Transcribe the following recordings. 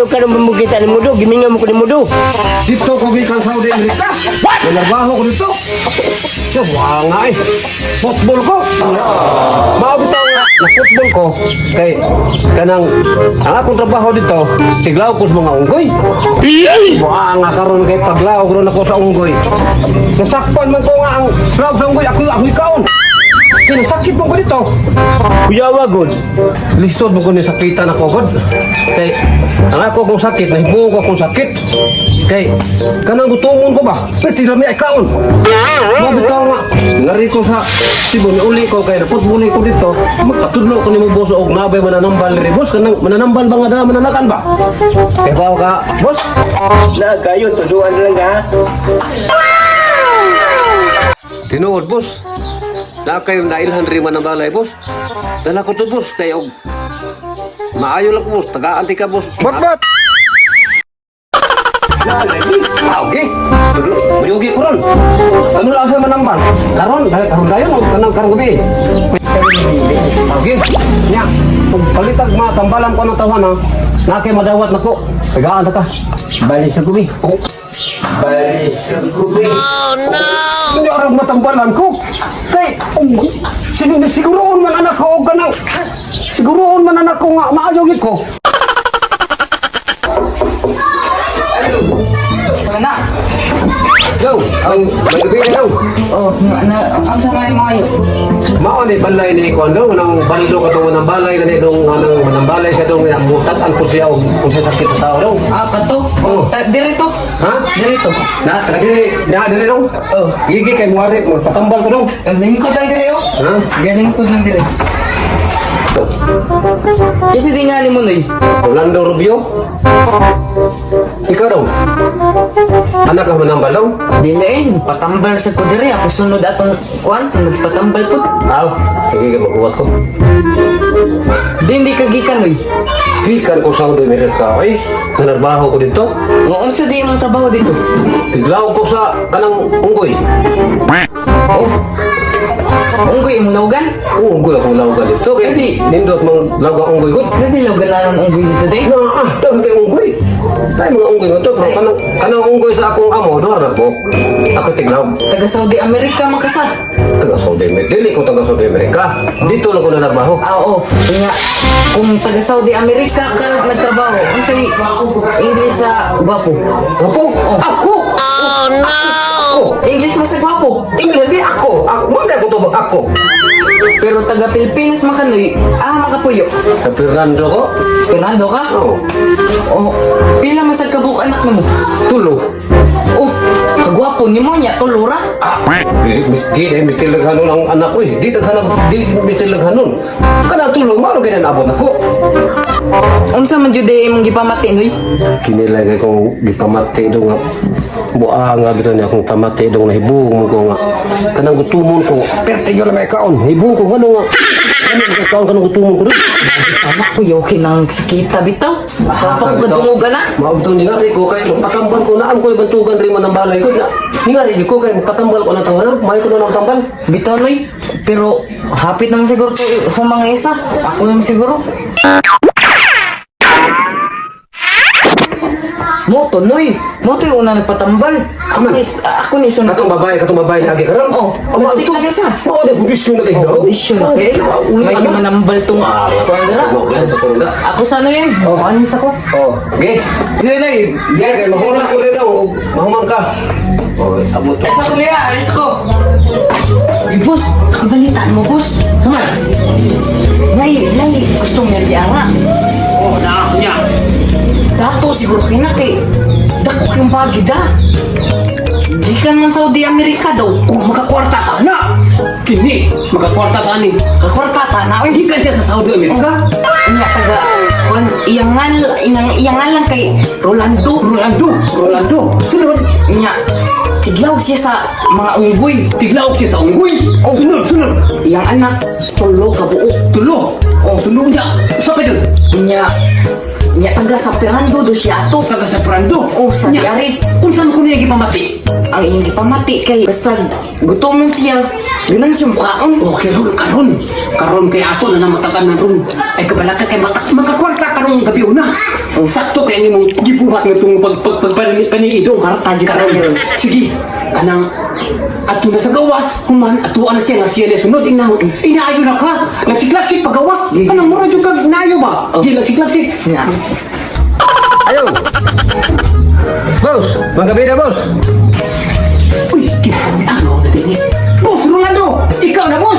Ngano karon mo kita ni Mudo, gimingaw mo ko ni Mudo. Dito ko gikan Saudi Amerika. Nanarbaho ko dito. Sa nga eh. Football ko. Mao bitaw nga na football ko kay kanang ang akong trabaho dito, tiglaw ko sa mga unggoy. Buha nga karon kay paglaw ron ako sa unggoy. Nasakpan man ko nga ang law sa unggoy, ako ako'y kaon. Kinasakit mo ko dito. Kuyawa gud. Lisod mo ko ni sakitan ako god. Kay ang ako kong sakit, nahibuong ko akong sakit. Kay kanang gutomon ko ba? Pwede lami ay kaon. Mao bitaw nga ngari ko sa Cebu ni uli ko kay naputbuli ko dito. Magpatudlo ko nimo, boss, og nabay mananambal ri, boss, kanang mananambal ba nga dala mananakan ba? Kay bawo ka, boss? Na kayo tuduan lang ka. Tinuod, boss. Na kayo nailhan ri manambalay, boss. Dala ko to, boss, kay og maayo lang ko, boss, tagaan ti ka, boss. Bot bot. Na lagi. Ah, okay. Buyugi ko ron. Ano lang sa manambal? Karon, dahil karon dayon o kanang karon gabi. Okay. Nya, kung palitag matambalan ko ng tawan ha, na kay madawat nako. Tagaan ta ka. Bali sa gubi. Oh, Bali sa gubi. hindi araw matambalan ko. Kay, sige, siguroon man anak ko og kanang siguroon man anak ko nga maayo gid ko. Na. Go, ang may gabi na daw. Oh, na ang sama ni mga ayo. Mao ni balay ni kuan daw nang baldo ka tong nang balay gani dong nang nang balay siya dong mutag-an po siya og kung siya sakit sa tao daw. Ah, kato. Oh. Oh, ta, dire to. Ha? Dire to. Na taga diri, na diri dong. Oh. Gigi kay muari magpatambal ko dong. Ang lingkod lang dire oh. Ha? Galingkod lang dire. Kasi di nga ni mo noy. Orlando Rubio. Ikaw daw. Anak ka manambal daw. Dili eh, patambal sa ko dire ako sunod atong kuan, nagpatambal pud. Aw, sige kay maghuwat ko. Di hindi ka gikan noy. Gikan ko sa Saudi America ay nanarbaho ko dito. Nga unsa di imong trabaho dito? Tiglaw ko sa kanang unggoy. Oh. Unggoy imong lawgan? Oh, unggoy akong lawgan dito. Kay Hindi. nindot mang lawgan unggoy gud. Nadi lawgan na ng unggoy dito day. Na, ah, daghan kay unggoy. Tayo mga unggoy nga to, pero kanang, kanang unggoy sa akong amo, duha na po. Ako tiglaw. Taga Saudi America man ka sa. Taga Saudi America. Dili ko taga Saudi America. Dito lang ko nanarbaho. Ah, oo. Nga, kung taga Saudi America ka nagtrabaho, unsay English sa gwapo? Ako? Oh. Ako? Oh, no! Ako! English mo sa gwapo. English di ako. Ako, mo ako tubag ako. Pero taga Pilipinas man kanoy, ah makapuyo. Sa Fernando ko? Fernando ka? Oo. Oh, pila man sad kabuok anak nimo? Tulo. Oh, kagwapo nimo nya tulura. Ah, di, di, di, mister laghanon ang anak ko eh. Di laghanon, di mister laghanon. Kana tulo, maro kaya naabot ako. Unsa man jud eh imong gipamati noy? Kinilagay kong gipamati do nga buang nga bitaw niya akong pamati dong nahibong ko nga kanang gutumon ko perte yo lang may kaon hibong ko ngano nga ano may kaon kanang gutumon ko dun. Anak ko yo kinang sakita bitaw. Pa ko kadungogan na. Mao bitaw ni ngari ko kay magpatambal ko naam ko ibantugan rin man ang balay ko na ni ngari ko kay magpatambal ko na tawanan may ko na tambal. Bitaw noy, pero hapit naman siguro to humang isa. Ako naman siguro. Moto noy, moto yung una nagpatambal. Ako ni sunod. Katong babae na agi karon. Oh, nagsik na isa. Mao di kondisyon na kay Oh, kondisyon na kay. May manambal tong kuwan Mo sa kurunga. Ako sa ano yun? Oh, ano sa ko? Oh, ge. Noy, noy. Ge kay mahuman ko rin daw mahuman ka. Oh, abot. Alis ako niya, alis ako. Ay, boss, kabalitaan mo, boss. Saman! Nay, nay, gusto mo di ara. Oh, na ako niya. Dato siguro kay na kay dako kayong bagi da. Gikan man Saudi Amerika daw. Oh, makakwarta ta na! Kini, makakwarta ta ni. Kakwarta ta na oy. Gikan siya sa Saudi America. Unya taga kuan iyangan inang iyangan lang kay Rolando. Rolando, Rolando. Sunod, Unya tiglaw siya sa mga unggoy. tiglaok siya sa unggoy. Oh. Sunod, sunod. Iyang anak tulo ka buok. Tulo. Oh. Tulo niya. Sa pa yun? Unya unya taga sa Fernando do siya ato. Taga sa Fernando. Oh, sa Niya, Diari. Kung saan ko niya gipamati? Ang iyang gipamati kay basta gutomon siya ganan siya mukhaon. Okay, ron, karon. Karon kay ato na namatagan na ron. Ay, kabalaka kay matak. Makakwarta karong gabi una. Ang sakto kay imong gibuhat nga tong pag pag pag paniidong harta di karon. Sige, kanang ato na sa gawas, human ato na siya nga siya na sunod inahon. Inaayo na ka. Lagsiklagsik pagawas. Kanang mura jud kag inaayo ba? Di lagsiklagsik. Yeah. Ayo. Boss, magabi na, boss. Uy, ano na din eh. Boss Rolando, ikaw na, boss.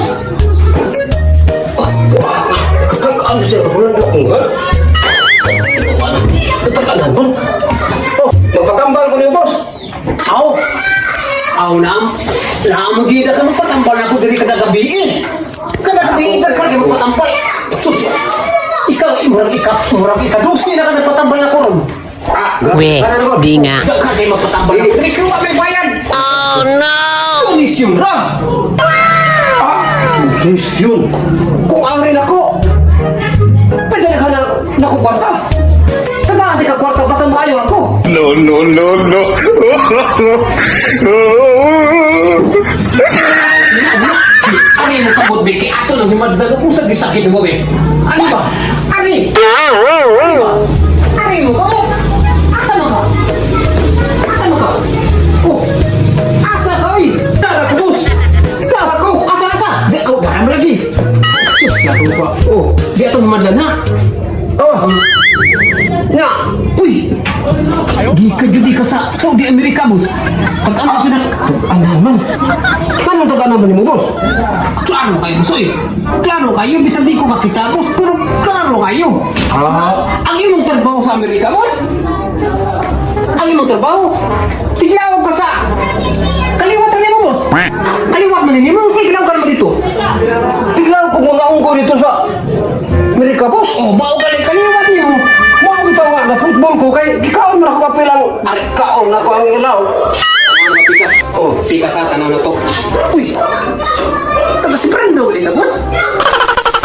Kakakaan siya, Rolando ko nga. Katakanan mo. Oh, magpatambal ko niyo, boss. Aw. Aw na. Laamo gid ka magpatambal ako diri kada gabi eh. Kada gabi ka kay magpatambal. Sus. Ikaw murag ikadusi na ka nagpatambal ako ron. Ah, We, di nga. Daghan kay magpatambal ako diri kay wa may bayad. Oh no! Tunisyon ra. Yes, yun. Kung ang rin ako, pwede na ka na naku kwarta. Tagaan di ka kwarta, basta maayo ako. No, no, no, no. Ani mo kabot be kay ato nang himadlan kung sa gisakit mo be. Ano ba? Ani. Ani ba? Ani mo kabot. Asa mo ka? Asa mo ka? Oh. Asa ka oy? Tara ko, boss. Tara ko. Asa asa? Di ako garam lagi. Sus, lato ko. Oh, di ato himadlan na. Oh, Na. Uy. Di ka jud ka sa Saudi America, boss. Pag-ano jud na. tagaan man. Anong tagaan naman ni mo, boss? Klaro kayo, boss, oy. Klaro kayo, bisan di ko makita, boss, pero klaro kayo. Ah, Ang imong trabaho sa Amerika, boss. Ang imong trabaho, tiglawag ka sa kaliwat na nimo, boss. Kaliwat na nimo, sige ka naman dito. tignan ko mga ungko dito sa Amerika, boss. Oh, mao gali kaliwat nimo. Mao bitaw nga na football ko kay ikaon na ako kapilang kaon na ko ang ilaw. Tanaw na pikas. Oh. Pikas sa tanaw na to. Uy. Taga si Brando gali ka, boss.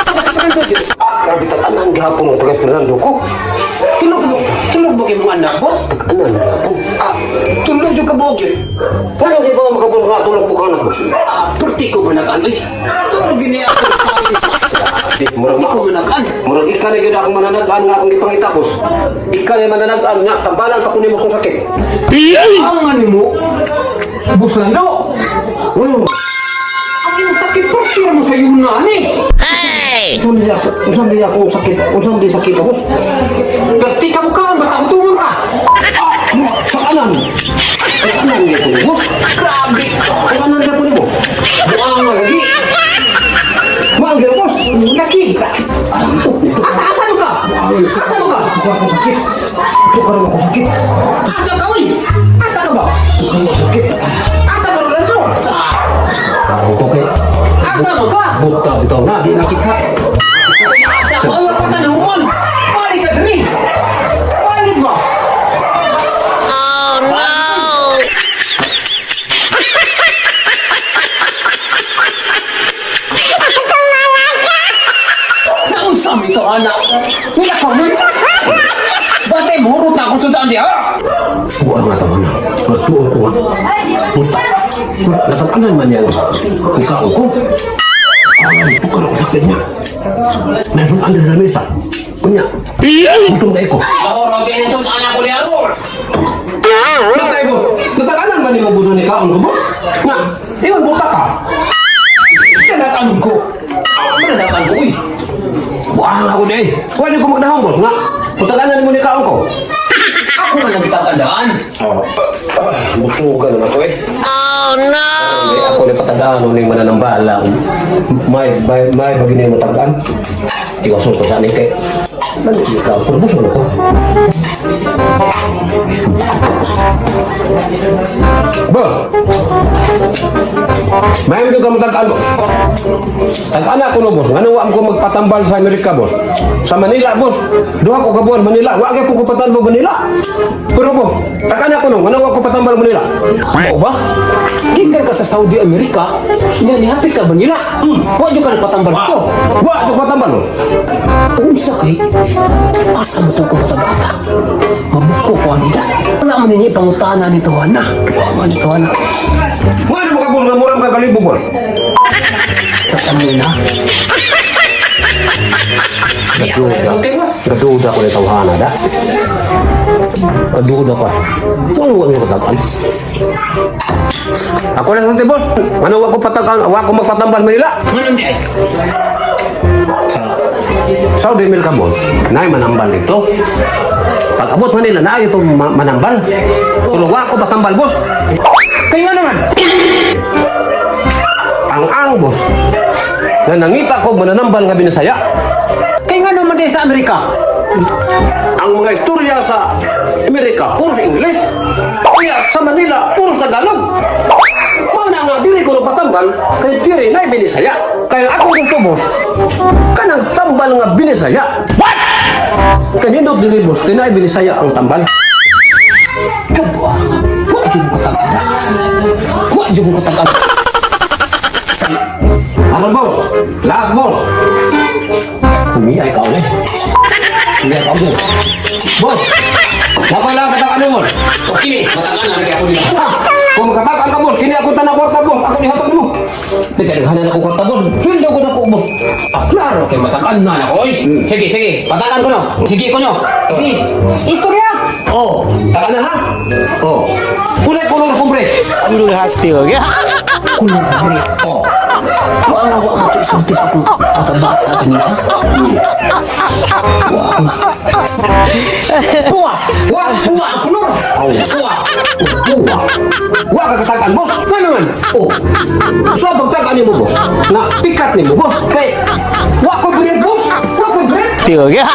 Taga si Brando jud. Ah, grabe tag-anan gihapon ang taga Fernando ko. Tulog mo, tulog mo kay mong anak, boss. Tag-anan gihapon. Ah, tulog jud ka buok yun. Paano kay ba makabot nga tulog mo ka anak, boss? Ah, perti ko manakan, uy. Tulog gini ako. Di, murag Di ko manakan. Murag ika na gyud akong mananagaan nga akong gipangita, boss. Ika na mananagaan nga tambalan pa ko nimo kung sakit. Ang ano mo, boss Lando. Oh, Ang iyong sakit, perti mo sa iyo na, ani. Hey! unsa man siya, unsa man siya akong sakit? Unsa man sakit, boss? Perti ka mo kaon, baka utungon ka. Ah, tag-anan. Tag-anan gyud ko, boss. Grabe. Tag-anan gyud ko nimo. Buang nga lagi. Maang gyud, boss. Lagi. Asa, asa mo ka? Asa mo ka? Ito akong sakit. Ito karon akong sakit. Asa ka, uy? Asa ka ba? Ito karon akong sakit. Asa ka, Rolando? Karon ko kay Asa mo ka? buta bitaw na di nakita. Asa ka, uy, wala ka na human. Balik sa diri. Balik ba? Oh no! Naunsa mi to anak. Wala ka man. Batay mo na akong sundaan diha. Buang nga tawa na. Nagtuon ko nga. Buta. Natag-anan man yan. Ang kaon ko. Ay, ito karon sakit niya. Nasun ang sa mesa. Kunya. Gutom kayo ko. Mahoro kay nang sundaan ako diha ron. Natay mo. Natag-anan man ni mabuto ni kaon ko, boss? Nga, iwan buta ka. Nanatan ko. Mananatan ko uy. Buang ako di. Wala ko magdahong, boss. Nga, natag-anan mo ni kaon ko. Ako na lang kitang Oh. Busugan na ako eh. Oh no! Hindi, ako ni patagaan ni mananambala. May bagay na yung matagaan. Iwason ko sa akin kay. Ano ikaw? Pero busog ako. Boss! May hindi ka matagaan, boss. Tagaan ako no, boss. Ngano wa ko magpatambal sa Amerika, boss? Sa Manila, boss. Duha ko ka buwan Manila. Wa gyud ko patambal Manila. Pero boss, tagaan ako no. Ngano wa ko patambal Manila? Oo ba? Gikan ka sa Saudi Amerika, nya nihapit ka Manila. Wa jud ka nagpatambal dito. Wa ko patambal no. Unsa kay? Asa mo to kung bata-bata? Mabuko ko anita. Wala man ninyo pangutana ni Tuwana. Wala man ni Tuwana. Ngano mo ka nga murang ka kalibo, boss? Tatamo na. Gaduda. Gaduda ko na tawhana da. Gaduda ka. Ano wa mo katagaan? Ako na sulti, boss. Ano wa ko patagaan, wa ko magpatambal Manila. Ano di ay? Sa Saudi Milka, boss. Nay manambal dito. Pag abot Manila na ay manambal. Pero wa ko patambal, boss. Kayo naman. Ang boss. Na nangita ko mananambal nga Binisaya. Kay nga naman di sa Amerika. Ang mga istorya sa Amerika, puro sa Ingles. Kaya sa Manila, puro sa Tagalog. Mao na nga, diri ko patambal, kay diri na Binisaya. Kaya ako gusto, boss, kanang tambal nga Binisaya. What? Kanindot diri, boss, kay naay Binisaya ang tambal. Kabuangan. Wa jud ko katag-an. Wa jud ko katag-an. Ano, boss? Last, boss. Pumiyay ka ulit. Pumiyay ka ulit. Boss! Ako lang katang ano, boss. Okay, matagal na lagi ako dito. Ha! Kung makatakan ka, boss, kini ako tanang kwarta, boss. Ako nihatag mo. Nagkadaghanan ako kwarta, boss. Sweldo ko na ko, boss. Ah, klaro kay matagal na ako. Oy. Sige, sige. Patakan ko no. Sige ko no. Sige. Istorya. Oh, takan na ha? Oh. Kulay kulor kumbre. Guru hasti हो गया. Kulong ka bre. Oh. Wa nga wa nga to isulti sa akong bata-bata kanina. Wa nga. Puwa. Wa puwa ang kulor. Oh. Puwa. Puwa. Wa ka katakan, boss. Nga naman. Oh. So pagtakan nimo, boss. Na pikat nimo, boss. Kay wa ko bread, boss. Wa ko bread. हो गया.